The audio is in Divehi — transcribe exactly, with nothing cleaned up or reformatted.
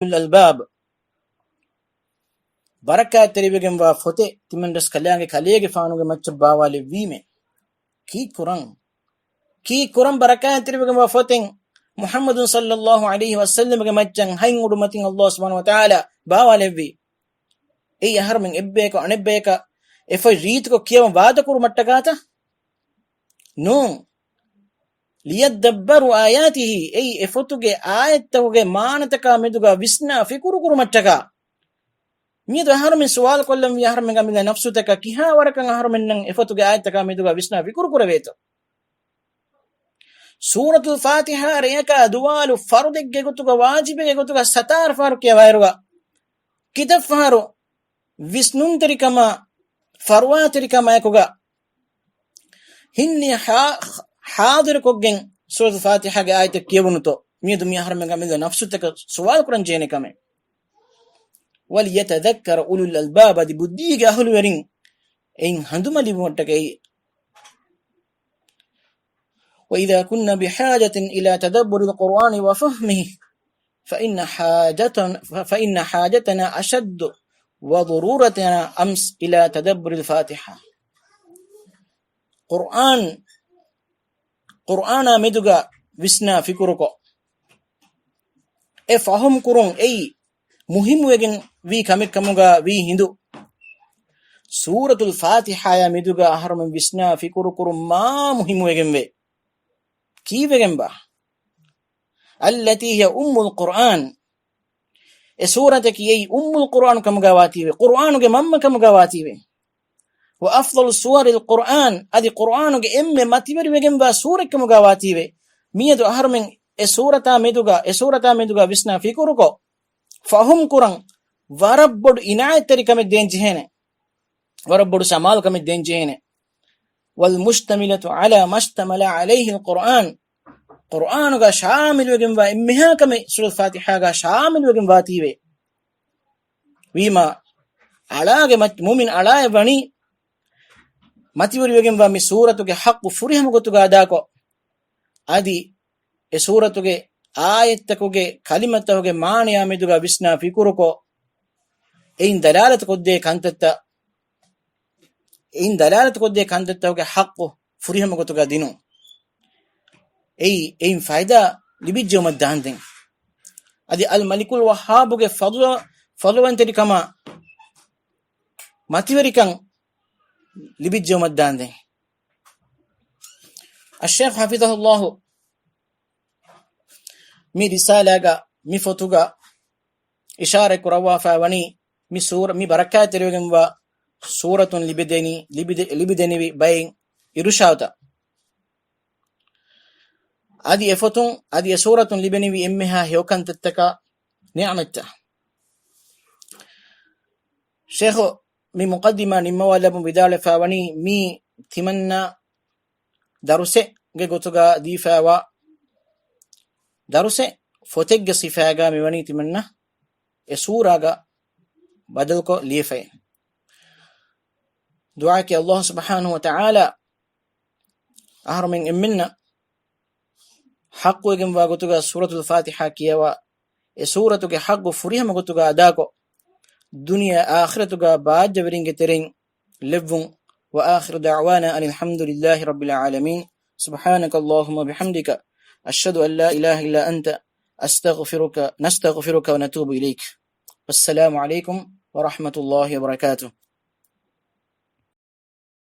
އުލުލް އަލްބާބް، ބަރަކާތްތެރިވެގެންވާ ފޮތެއް ތިމަން ރަސްކަލާނގެ ކަލޭގެފާނުގެ މައްޗަށް ބާވާލެއްވީމޭ. ކީއްކުރަން؟ ކީއްކުރަން ބަރަކާތްތެރިވެގެންވާ ފޮތެއް މުޙައްމަދު ޞައްލައްލާހު ޢަލައިހި ވަސައްލަމްގެ މައްޗަށް ހަތް އުޑުމަތިން އަލްލާހު ސުބްޙާނަހު ވަތަޢާލާ ބާވާލެއްވީ؟ އެއީ އަހަރުމެން އެއްބަޔަކަށް އަނެއްބަޔަކަށް އެފޮތް ރީތިކޮށް ކިޔަވަން ވާދަކުރުމަށްޓަކާތަ؟ ނޫން. ލިޔައްދައްބަރޫ އާޔާތިހި، އެއީ އެފޮތުގެ އާޔަތްތަކުގެ މާނަތަކާ މެދުގަ ވިސްނާ ފިކުރުކުރުމަށްޓަކާ. މިއަދު އަހަރުމެން ސުވާލުކޮށްލަންވީ އަހަރުމެންގެ އަމިއްލަ ނަފްސުތަކަށް ކިހާވަރަކަށް އަހަރުމެންނަށް އެފޮތުގެ އާޔަތްތަކާ މެދުގަ ވިސްނާ ފިކުރުކުރެވޭތޯ؟ ސޫރަތުލް ފާތިޙާ ރެޔަކާ ދުވާލު ފަރުޟެއްގެ ގޮތުގަ ވާޖިބެއްގެ ގޮތުގަ ސަތާރަ ފަހަރު ކިޔަވާއިރުގަ ކިތައް ފަހަރު ވިސްނުންތެރިކަމާ ފަރުވާތެރިކަމާއެކުގަ ހިންނި ހާ-، ޙާޟިރުކޮށްގެން ސޫރަތުލް ފާތިޙާގެ އާޔަތެއް ކިޔެވުނުތޯ؟ މިއަދު މި އަހަރުމެންގެ އަމިއްލަ ނަފްސުތަކަށް ސުވާލުކުރަން ޖެހޭނެ ކަމެއް. ވަލްޔަތަޛައްކަރް އުލުލް އަލްބާބް، އަދި ބުއްދީގެ އަހުލުވެރިން އެއިން ހަނދުމަލެވުމަށްޓަކައި. وإذا كنا بحاجة إلى تدبر القرآن وفهمه، فإن حاجتنا، فإن حاجتنا أشد وضرورتنا أمس إلى تدبر الفاتحة. ޤުރްއާން، ޤުރްއާނާ މެދުގަ ވިސްނާ ފިކުރުކޮށް، އެ ފަހުމް ކުރުން އެއީ މުހިއްމުވެގެން ވީ ކަމެއް ކަމުގަ ވީ ހިނދު، ސޫރަތުލް ފާތިޙާޔާ މެދުގަ އަހަރުމެން ވިސްނާ ފިކުރު ކުރުން މާ މުހިއްމުވެގެންވޭ. ކީއްވެގެންބާ؟ التي هي أم القرآن. އެ ސޫރަތަކީ އެއީ އުއްމުލް ޤުރްއާން ކަމުގަ ވާތީވެ، ޤުރްއާނުގެ މަންމަ ކަމުގަ ވާތީވެ. وأفضل سور القرآن، އަދި ޤުރްއާނުގެ އެންމެ މަތިވެރިވެގެންވާ ސޫރަތް ކަމުގަ ވާތީވެ. މިއަދު އަހަރުމެން އެ ސޫރަތާ މެދުގަ، އެ ސޫރަތާ މެދުގަ ވިސްނާ ފިކުރުކޮށް، ފަހުމް ކުރަން ވަރަށް ބޮޑު އިނާޔަތްތެރި ކަމެއް ދޭން ޖެހޭނެ. ވަރަށް ބޮޑު ސަމާލު ކަމެއް ދޭން ޖެހޭނެ. والمشتملة على ما اشتمل عليه القرآن. ޤުރްއާނުގަ ޝާމިލުވެގެންވާ އެންމެހާ ކަމެއް ސޫރަތުލް ފާތިޙާގަ ޝާމިލުވެގެން ވާތީވެ. ވީމާ، އަޅާގެ މަތް-، މުއުމިން އަޅާއަށް ވަނީ މަތިވެރިވެގެންވާ މި ސޫރަތުގެ ޙައްޤު ފުރިހަމަ ގޮތުގަ އަދާކޮށް، އަދި އެ ސޫރަތުގެ އާޔަތްތަކުގެ ކަލިމަތަކުގެ މާނަޔާ މެދުގަ ވިސްނާ ފިކުރުކޮށް، އެއިން ދަލާލަތު ކޮށްދޭ ކަންތައްތައް، އެއިން ދަލާލަތު ކޮށްދޭ ކަންތައްތަކުގެ ޙައްޤު ފުރިހަމަ ގޮތުގަ ދިނުން. އެއީ، އެއިން ފައިދާ ލިބިއްޖެއުމަށް ދާންދެން. އަދި އަލް މަލިކުލް ވައްހާބުގެ ފަޟްލު-، ފަޟްލުވަންތެރިކަމާ މަތިވެރިކަން ލިބިއްޖެއުމަށް ދާންދެން. އައްޝައިޚް ޙަފިޡަހުﷲ މި ރިސާލާގަ، މި ފޮތުގަ އިޝާރަތް ކުރައްވާފައި ވަނީ، މި ސޫރަ-، މި ބަރަކާތްތެރިވެގެންވާ ސޫރަތުން ލިބިދެނީ، ލިބިދެ-، ލިބިދެނިވި ބައެއް އިރުޝާދުތައް. އަދި އެފޮތުން، އަދި އެ ސޫރަތުން ލިބެނިވި އެންމެހާ ހެޔޮކަންތައްތަކާ ނިޢުމަތްތައް. ޝޭޚު މި މުޤައްދިމާ ނިންމަވާލައްވަން ވިދާޅުވެފައި ވަނީ، މީ ތިމަންނަ ދަރުސެއްގެ ގޮތުގަ ދީފައިވާ ދަރުސެއް، ފޮތެއްގެ ސިފައިގަ މިވަނީ ތިމަންނަ އެ ސޫރާގަ ބަދަލުކޮށް ލިޔެފައި. ދުޢާއަކީ ﷲ ސުބްޙާނަހޫ ވަތަޢާލާ އަހަރުމެން އެންމެންނަށް ޙައްޤުވެގެންވާ ގޮތުގަ ސޫރަތުލް ފާތިޙާ ކިޔަވާ، އެ ސޫރަތުގެ ޙައްޤު ފުރިހަމަ ގޮތުގަ އަދާކޮށް، ދުނިޔެ އާޚިރަތުގަ ބާއްޖަވެރިންގެ ތެރެއިން ލެއްވުން. وآخر دعوانا أن الحمد لله رب العالمين. سبحانك اللهم وبحمدك، أشهد أن لا إله إلا أنت، أستغفرك، نستغفرك ونتوب إليك. والسلام عليكم ورحمة الله وبركاته.